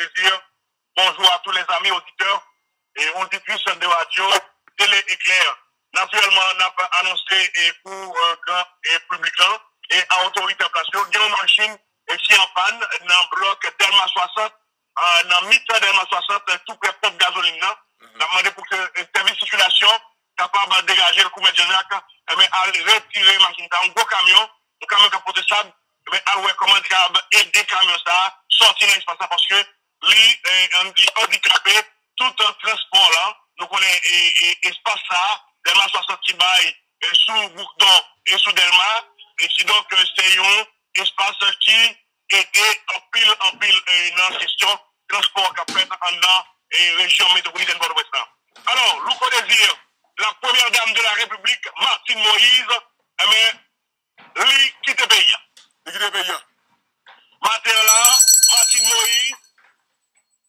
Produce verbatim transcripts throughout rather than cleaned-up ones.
Désir. Bonjour à tous les amis auditeurs et auditrices de radio Télé Éclair. Natirèlman, n ap anonse e pou e, gran e piblik lan e a otorite an plas yo, gen yon machin e ki an pàn nan blòk Dèlma swasant, e, nan mitan Dèlma swasant, tou prè ponp gazolin nan. N ap mande pou ke e, sèvis sikilasyon kapab degaje l kou mèt Jean Jacques, enben, al retire machin sa, yon gwo kamyon, yon kamyon k ap pote sab, enben, al wè kòman li kapab ede kamyon sa a sòti nan espas la, paske li, e, li andikape tout transpò lan. Nou konnen e, e, espas sa a, Dèlma swasant ki bay e, sou Boukdon e sou Dèlma, e kidonk, e, se yon espas ki ede anpil, anpil e, nan kesyon transpò k ap fèt anndan e, rejyon metwopolitèn Pòtoprens lan. Alò, Louko Désir, la première dame de la République, Martine Moïse, enben, li kite peyi a. Li kite peyi a. Maten an la, Martine Moïse,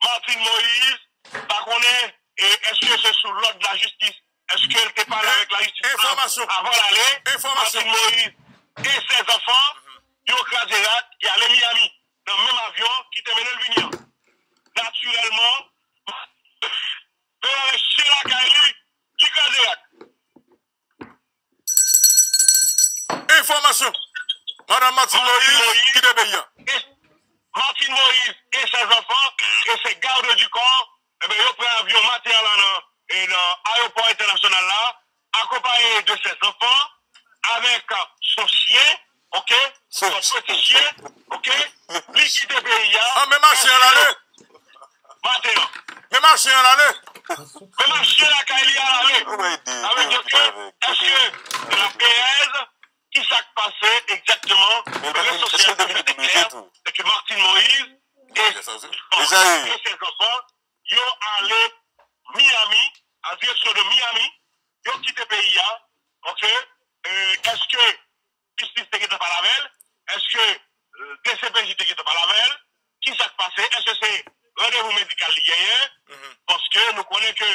Martine Moïse, pa konnen e, èske se sou lòd lajistis, èske l te pale avèk lajistis lan avan l ale. Martine Moïse e sèz anfan, yo kraze rak, y ale Miami, nan menm avyon ki te mennen l vini an. Natirèlman, menm avèk chen lakay li, li kraze rak. Enfòmasyon. Madan Martine Moïse kite peyi a. Martine Moïse e sèz anfan e se garde du corps, enben, yo pran avyon maten an la nan, e nan ayewopò entènasyonal la, akonpaye de sèz anfan, avèk son chyen, oke, son peti chyen, oke, li kite peyi a. An, men machin an ale. Maten an. Men machin an ale. Men machin lakay li a ale. Sa vle di ke, èske se la perèz? Ki sa k pase egzakteman? Men lesansyèl ki fèt klè, se ke Martine Moïse e e sèz anfan, yo ale Miami, an direksyon de Miami, yo kite peyi a, oke? E, èske jistis te gentan pale avè l? Èske, e, D C P J te gentan pale avè l? Ki sa k pase? Èske se randevou medikal li genyen? Paske nou konnen ke,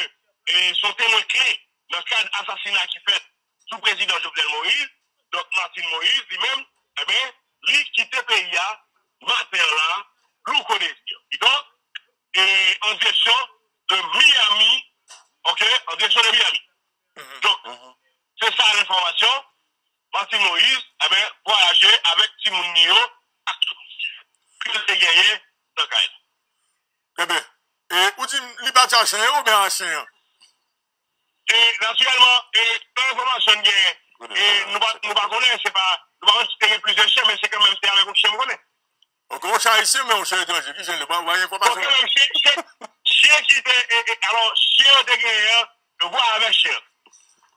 e, se yon temwen kle nan kad asasina ki fèt sou prezidan Jovenel Moïse. Donk, Martine Moïse, li menm, enben, li kite peyi a maten an la, Louko Désir. Kidonk, e, an direksyon de Miami, oke, an direksyon de Miami. Donk, se sa lenfòmasyon. Martine Moïse, enben, vwayaje avèk timoun li yo ak tout ke l te genyen nan kay la. Enben, e, ou di m li pati a chen an oubyen a chen an? E, natirèlman, e, selon enfòmasyon n genyen, e, nou pa, nou pa konnen, se pa, nou pa konnen si te gen plizyè chen, men se kanmenm se avèk yon chen m konnen. Ok, yon chen ayisyen, men yon chen etranje, ki chen l ye? Pa, pa gen enfòmasyon. Ok, men chen, chen, chen ki te, e, e, alò, chen yo te genyen an, yo vwayaje avèk chen an.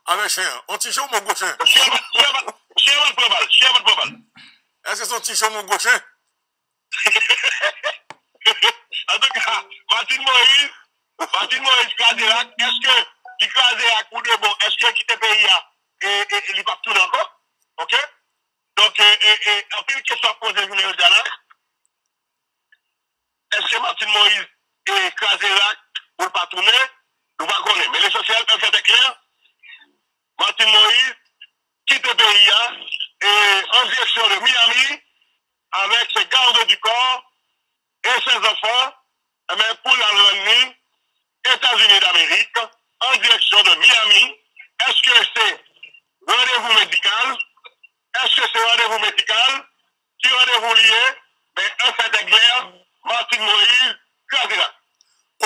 Avèk chen an. Yon ti chen oubyen yon gwo chen? Chen an pa, chen an pa, chen an pa t pran bal, chen an pa t pran bal. Èske se yon ti chen oubyen yon gwo chen? Antouka, Martine Moïse, Martine Moïse kraze rak. Èske li kraze rak pou de bon? Èske li kite peyi a e, e, e li p ap tounen ankò? Ok? Donk, e, e, e, anpil kesyon ap poze jounen jodi a la. Èske Martine Moïse, e, kraze rak pou l pa tounen? Nou pa konnen. Men lesansyèl, un fait est clair, Martine Moïse kite peyi a, e, an direksyon de Miami, avèk ses gardes du corps e ses enfants, enben, pou l al rann li Etazini Damerik, an direksyon de Miami. Èske se randevou medikal? Èske se randevou medikal? Ki randevou li ye? Men, un fait est clair, Martine Moïse kraze rak.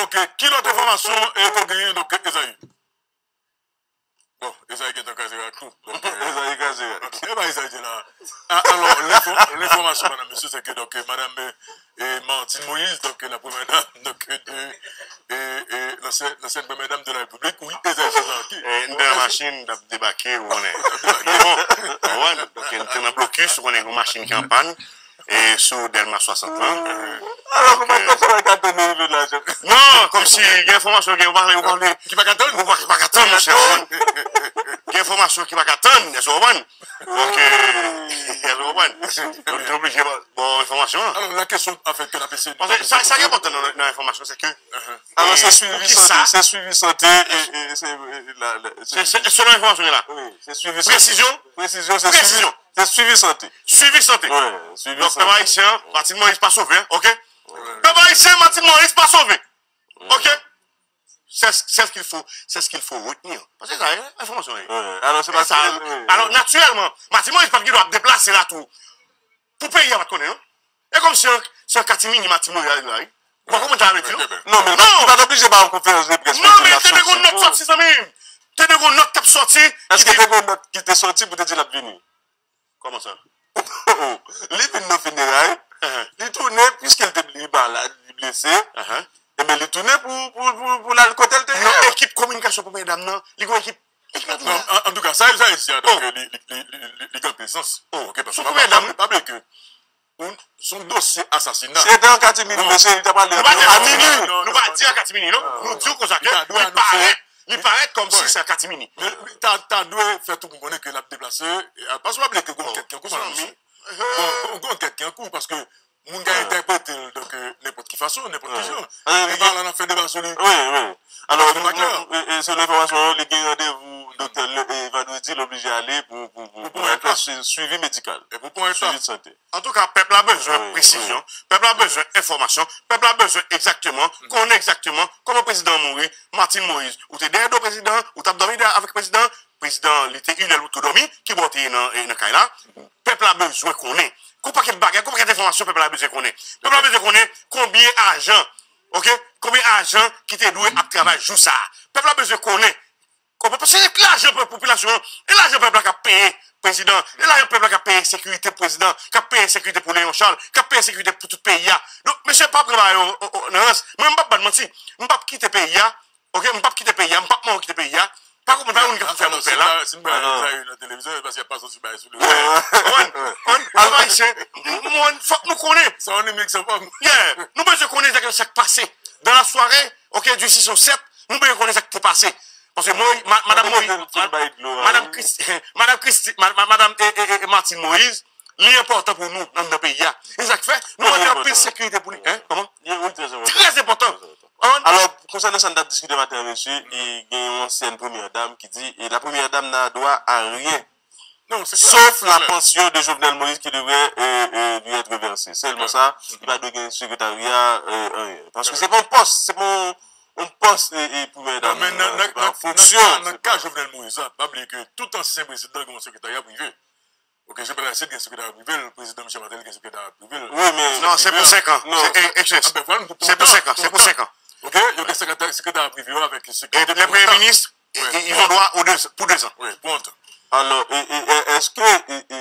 Ok, ki lòt enfòmasyon, e, ke w genyen, donk, Ezayi? Bon, Ezayi gentan kraze rak tou. Donk, e, Ezayi kraze rak. Ok, e ba Ezayi te la. A, alò, lenfò-, lenfòmasyon, madam, mesye, se ke, donk, e, madam, e, e, Martine Moïse, donk, e, la première dame, donk, e, de, e, e, l'ancienne, l'ancienne première dame de la République, wi, Ezayi César, ki, e, n te nan machin, n ap debake, ou konnen. Bon, ou konprann? Donk, e, n te nan blokis, ou konnen, yon machin ki an pàn, e, sou Dèlma swasant lan. Alò, kòman, kòman ka tann nou rive la, Jean? Non, kòmsi gen enfòmasyon gen, ou pa, ou pa, ki pa ka tann? Ou pa, ki pa ka tann, monchè. Gen enfòmasyon ki pa ka tann, èske w konprann? Donk, e, èske w konprann? Donk, nou oblije ba, bon, enfòmasyon an. Alò, la kesyon, an fèt, ke n ap eseye... Paske sa, sa ki enpòtan nan, nan enfòmasyon, se ke, alò, se swivi sante, se swivi sante, e, e, se, e, la, la, se, se, selon enfòmasyon la. Wi, se swivi sante. Presizyon. Presizyon, se swivi, se swivi sante. Swivi sante. Wi, swivi sante. Donk, pèp ayisyen an, Martine Moïse pa sove, ok? Pèp ayisyen, Martine Moïse pa sove. Ok? C'est ce qu'il faut, c'est ce qu'il faut retenir. Paske sa, hein, enfòmasyon, hein. Alò, se pa sa. Alò, natirèlman, Martine Moïse pa t gen dwa ap deplase la tou. Pou peyi a pa t konnen, non? E kòmsi se an katimini Martine Moïse ale la, wi. Ou pa konprann sa vle di, non? Non, men li pa t oblije ba yon konferans de près pou di l ap soti. Non, men te dwe gen yon nòt sòti, zanmi m. Te dwe gen yon nòt k ap sòti. Èske te gen yon nòt ki te sòti pou te di l ap vini? Kòman sa? Li vin nan fineray, li tounen, piske li te, li malad, li blese, enben, li tounen pou, pou, pou, pou l al kote l te ye. Nan ekip kominikasyon premyè dam nan, li gen ekip, ekip. Non, an, antouka, sa, sa isi a, donk, li, li, li, li, li, li gen anpil sans. Ok, paske pa bliye ke se yon dosye asasina. Si se te an katimini, mesye, li ta pale a mini. Nou pa di an katimini, non. Nou di w konsa ke li parèt, li parèt kòmsi se an katimini. Men li ta, ta dwe fè tou pou konnen ke l ap deplase. Paske pa bliye ke gon kèt ki an kou, zanmi. Gon, gon kèt ki an kou, paske moun ka entèprete l, donk, nenpòt ki fason, nenpòt ki jan. E pa la n ap fè deba sou li. Wi, wi. Alò, nou, nou, e, e, selon enfòmasyon yo, li gen randevou doktè le, e, vandredi, l oblije ale pou, pou, pou, pou al fè swi-, swivi medikal. Swivi de sante. Antouka, pèp la bezwen presizyon, pèp la bezwen enfòmasyon, pèp la bezwen egzakteman, konnen egzakteman kòman prezidan an mouri, Martine Moïse. Ou te dèyè do prezidan, ou t ap dòmi dèyè avèk prezidan, prezidan, li te inè l ou tou dòmi, ki bò w te ye nan, e, nan kay la. Pèp la bezwen konnen. Gon pakèt bagay, gon pakèt enfòmasyon pèp la bezwen konnen. Pèp la bezwen konnen konbyen ajan, ok? Konbyen ajan ki te dwe ap travay jou sa a. Pèp la bezwen konnen. Konprann? Paske se lajan pèp, popilasyon an, e lajan pèp la k ap peye prezidan, e lajan pèp la k ap peye sekirite pou prezidan, k ap peye sekirite pou Léon Charles, k ap peye sekirite pou tout peyi a. Donk, mesye, pa pran bagay yo, o, o, nan rans. Mwen, m p ap ba n manti. M p ap kite peyi a. Ok, m p ap kite peyi a, m p ap manke kite peyi a. Pa konprann, pa youn ki pou fè mon pè la. Si m bay sa yo nan televizyon, se paske y ap pase yon ti bagay sou li. Konprann? Konprann? Pèp ayisyen, m, m, m, fòk nou konnen. Sa yon remix, sa pa m. Yeah, nou bezwen konnen sa k, sa k pase. Dans la soirée, ok, du six au sept, nou bezwen konnen sa k te pase. Paske Moïse, ma-, madanm Moïse, madanm Christi-, madanm Christi-, ma-, ma-, madanm, e, e, e, e, Martine Moïse, li enpòtan pou nou anndan peyi a. E sa k fè, nou mande anpil sekirite pou li. Hein? Kòman? Trè enpòtan. Alò, konsènan sa n t ap diskite maten an, mesye, e gen yon ansyèn premyè dam ki di, e la première dame n'a droit à rien. Sauf la pension de Jovenel Moïse qui devrait, euh, euh, lui être versée. Sèlman sa, li pa dwe gen sekretarya, euh, anyen. Paske se pa yon pòs, se pa yon, yon pòs, e, e, premyè dam, se pa yon fonksyon. Nan ka Jovenel Moïse la, pa bliye ke tout ansyen prezidan gen yon sekretarya prive. Ok, Jovenel Moïse gen sekretarya prive l, prezidan Michel Martelly gen sekretarya prive l. Wi, men non, se pou senk an. Se, e, e, se pou senk an, se pou senk an. Ok, yo gen sekretarya, sekretarya prive yo avèk sekirite. E le premye minis, ils ont droit aux deux, pour deux ans. Wi, pou yon tan. Alò, e, e, e, èske, e, e,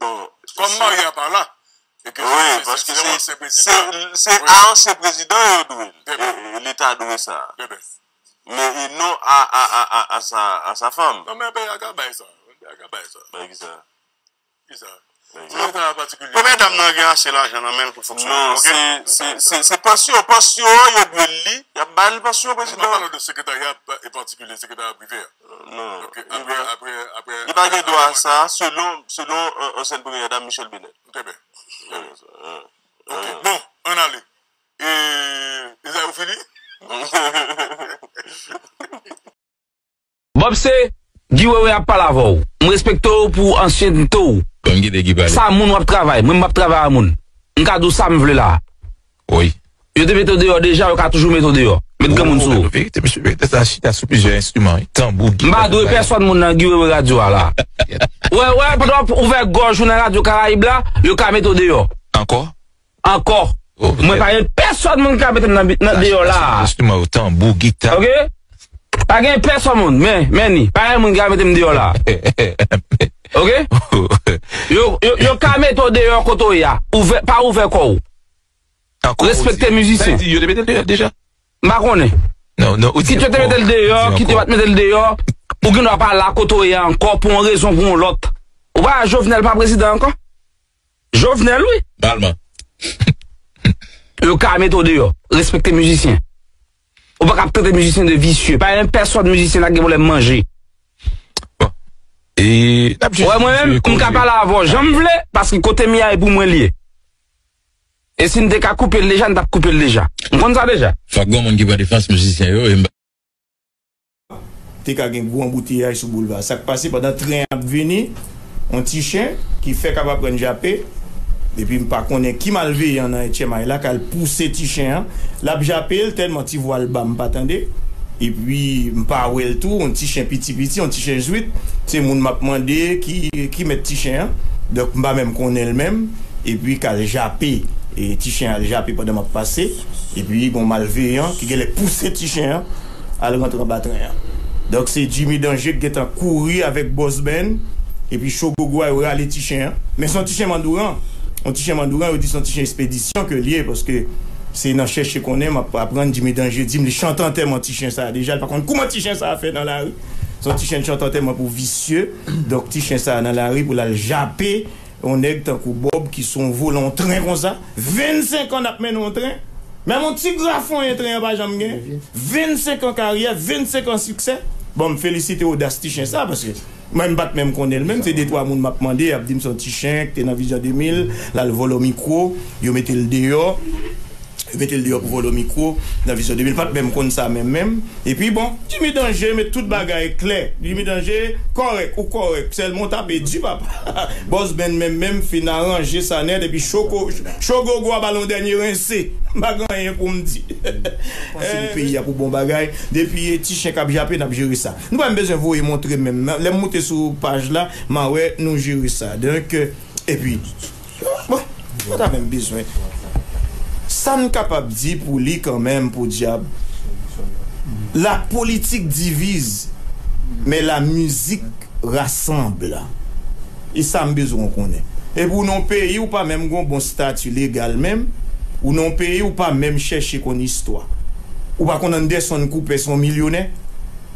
bon, kòm marye a pa la, e ke se, se, se yon ansyen prezidan. Se a ansyen prezidan yo dwe l. E, e, Leta dwe sa. Men e non a, a, a, a, a sa, a sa fanm. Non, men peyi a ka bay sa. Peyi a ka bay sa. Bay ki sa? Ki sa? Bay ki sa? Se yon travay patikilye. Premyè dam nan gen ase lajan nan men l pou l fonksyone. Non, ok? Se, se, se, se pansyon, pansyon an yo dwe l li. Y ap ba l pansyon, prezidan. Nou pa pale de sekretarya pa-, e patikilye, sekretarya prive a. Non. Ok, apre, apre, apre, li pa gen dwa a sa, selon, selon, euh, ansyen premyè dam Michèle Bennett. Trè byen. Trè byen. Ok, bon, ann ale. E, e sa yo fini? Bob se Guy Wewe ap pale avè w. M respekte w pou ansyennte w. Ban m kite Guy pale. Sa moun w ap travay, mwen m p ap travay a moun. M ka di w sa m vle la. Wi. Yo te mete w deyò deja, yo ka toujou mete w deyò. Met granmoun sou ou. Verite, mesye, verite sa chita sou plizyè enstriman, wi. Tanbou, gita. M pa dwe pèsonn moun nan Guy Wewe radyo a la. Wè, wè, pandan w ap ouvè gòj ou nan radyo Karayib la, yo ka mete w deyò. Ankò? Ankò. Mwen pa gen pèsonn moun ki ka mete m nan, nan deyò la. Enstriman yo, tanbou, gita. Ok? Pa gen pèsonn moun, men, men ni. Pa gen moun ki ka mete m deyò la. Ok? Yo, yo, yo ka mete w deyò kote w ye a. Ouvè, pa ouvè kò w. Respekte mizisyen. Sa vle di, yo te mete l deyò deja? M pa konnen. Non, non, ou di. Kit yo te mete l deyò, kit yo pa t mete l deyò, ou gen dwa pa la kote w ye a ankò pou yon rezon, pou yon lòt. Ou pa wè Jovenel pa prezidan ankò? Jovenel, wi. Palman. Yo ka mete w deyò. Respekte mizisyen. Ou pa ka ap trete mizisyen de visye. Pa gen pèsonn mizisyen la gen pwoblèm manje. Bon. E, n ap jis. Wè, mwen menm, m ka pale avè w jan m vle, paske kote m ye a, e pou mwen l ye. E si n te ka koupe l deja, n t ap koupe l deja. M konn sa deja. Fòk gon moun ki pran defans mizisyen yo, e m te ka gen gwo anbouteyaj sou boulva. Sa k pase pandan tren ap vini, yon ti chen ki fèk ap aprann jape, Epi m pa konnen ki malveyan nan H M I la k al pouse ti chen an. L ap jape l tèlman ti vwa l ba m pa tande. Epi m pa wè l tou, yon ti chen piti piti, yon ti chen zwit. Se moun m ap mande ki, ki mèt ti chen an. Donk m pa menm konnen l menm. Epi k al jape. E ti chen al jape pandan m ap pase. Epi gon malveyan ki genlè pouse ti chen an al rantre anba tren an. Donk se Jimmy Danje k gentan kouri avèk Boss Ben epi Cho Gogo a, yo rale ti chen an. Men se yon ti chen mandouran. Yon ti chen mandouran, yo di se yon ti chen espedisyon ke l ye, paske se nan chèche konnen m ap aprann Jimmy Danje di m li chante antèman ti chen sa a deja, li pa konn kouman ti chen sa a fè nan lari. Se yon ti chen chante antèman pou visye. Donk ti chen sa a nan lari pou l al jape yon nèg tankou Bob ki se yon volan yon tren konsa. Vennsenk an n ap mennen yon tren. Menm yon ti grafonyen tren an pa janm gen. Vennsenk an karyè, vennsenk an siksè. Bon, m felisite odas ti chen sa, paske mwen m pa t menm konnen l menm. Se de twa moun m ap mande, y ap di m se yon ti chen ki te nan Vizyon de mil, l al vòlò mikwo, yo mete l deyò. Yo mete l deyò pou vòlò mikwo nan Vizyon de mil. Pa t menm konn sa menm menm. Epi bon, Jimmy Danje met tout bagay klè. Jimmy Danje kòrèk, ou kòrèk. Sèlman w tape di papa. Boss Ben menm menm fin aranje sa nèt epi Cho Gogo a ba l yon dènye rense. M pa gen anyen pou m di. Panse pou peyi a pou bon bagay. Depi ti chen k ap jape, n ap jere sa. Nou pa menm bezwen voye montre menm. Lè m moute sou paj la, m a wè nou jere sa. Donk, epi, bon, pa ta menm bezwen. Sa n kapab di pou li kanmenm, podyab. La politique divise, mais la musique rassemble. E sa m bezwen w konnen. Epi w nan yon peyi ou pa menm gen yon bon stati legal menm, ou nan yon peyi ou pa menm chèche konn istwa. Ou pa konn Anderson Cooper se yon milyonè.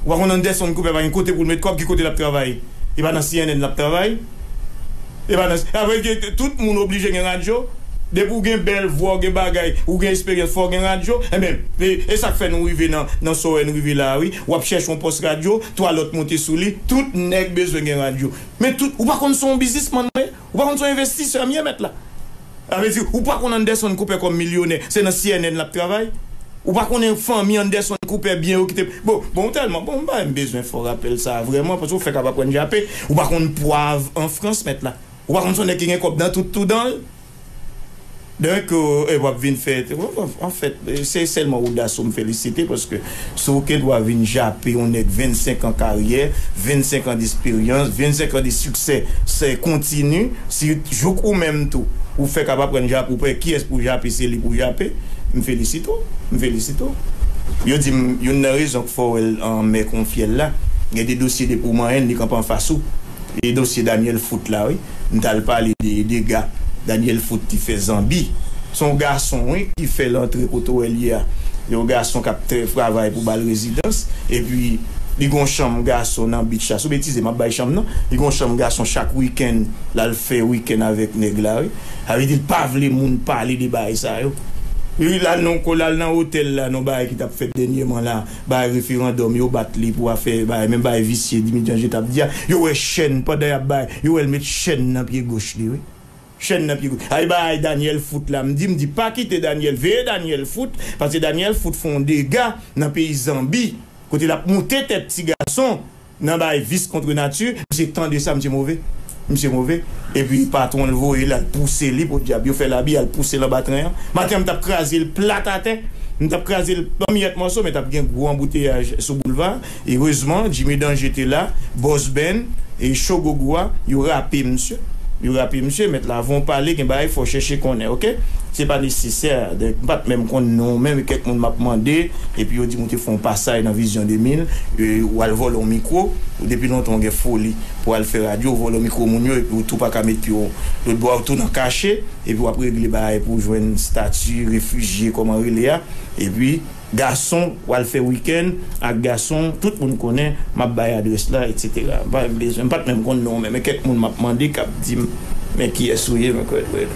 Ou pa konn Anderson Cooper pa gen kote pou l met kòb, ki kote l ap travay? E pa nan C N N l ap travay? E pa nan, apre ke tout moun oblije gen radyo. Depi w gen bèl vwa, w gen bagay, ou gen esperyans, fò w gen radyo. Enben, e, e sa k fè nou rive nan, nan sa w wè n rive la a, wi. W ap chèche yon pòs radyo, twa lòt monte sou li, tout nèg bezwen gen radyo. Men tout, ou pa konn se yon biznismann mwen ye? Ou pa konn se yon envestisè m ye, mèt la? Sa vle di, ou pa konn Anderson Cooper kòm milyonè, se nan C N N l ap travay? Ou pa konnen fanmi Anderson Cooper byen yo ki te, bon, bon, tèlman, bon, m pa menm bezwen fè w rapèl sa a vrèman, paske w fèk ap aprann jape. Ou pa konn Pwav an Frans, mèt la? Ou pa konn se yon nèg ki gen kòb nan tout tou dan l? Donk, e, w ap vin fè, anfèt, se sèlman odas ou m felisite, paske si w gen dwa vin jape yon nèg vennsenk an karyè, vennsenk an desperyans, vennsenk an de siksè, se kontini, si jouk ou menm tou, ou fèk ap aprann jape, ou pa wè kiyès pou jape, se li pou jape, m felisite w, m felisite w. Yo di m, youn nan rezon k fè w wè l anmè kon fyèl la, gen de dosye depi w manyen l, li kanpe anfas ou. E dosye Daniel Foot la, wi. M t al pale de dega Daniel Foot te fè Zanbi. Se yon gason, wi, ki fè l antre kote w wè l ye a. Yon gason k ap trè-, travay pou ba l rezidans. Epi, li gon chanm gason nan beach la. Sou betize, m ap bay chanm nan. Li gon chanm gason chak wikenn, l al fè wikenn avèk nèg la, wi. Sa vle di, l pa vle moun pale de bagay sa yo. Wi, l al nan, l al nan otèl la, nan bagay ki t ap fèt dènyèman la. Bay referandòm, yo bat li pou afè, bay, menm bay visye Dimitri Andjé t ap di a. Yo wè chèn, pandan y ap bay, yo wè l met chèn nan pye goch li, wi. Chèn nan pye goch. Ay, bay Daniel Foot la, m di, m di, pa kite Daniel, veye Daniel Foot, paske Daniel Foot fè yon dega nan peyi Zanbi, kote l ap moute tèt ti gason nan bay vis kont nati, misye tande sa, misye move. Misye move. Epi patwon l voye l al pouse li, podyab, yo fè labi, al pouse l anba tren an. Maten an, m t ap kraze l plat atè. M t ap kraze l an miyèt mòso, men t ap gen gwo anbouteyaj sou boulva. Erezman, Jimmy Danje te la, Boss Ben, e Cho Gogo a, yo rape misye. Yo rape misye, mèt la, avan w pale, gen bagay, fò w chèche konnen, oke? Se pa nesesè, donk, m pa t menm konn non w menm, e kèk moun m ap mande, epi yo di m ou te fè yon pasaj nan Vizyon de mil, e, w al vòlò yon mikwo, ou depi lontan w gen foli pou w al fè radyo, w vòlò mikwo moun yo, epi w tou pa ka met pye w lòtbò a, w tou nan kache, epi w ap regle bagay pou w jwenn stati refijye, kòman rele a, epi gason, w al fè wikenn ak gason, tout moun konnen, m ap bay adrès la, etsetera. M pa menm bezwen, m pa t menm konn non w menm, men kèk moun m ap mande k ap di m, men kiyès ou ye, men kwè, kwè.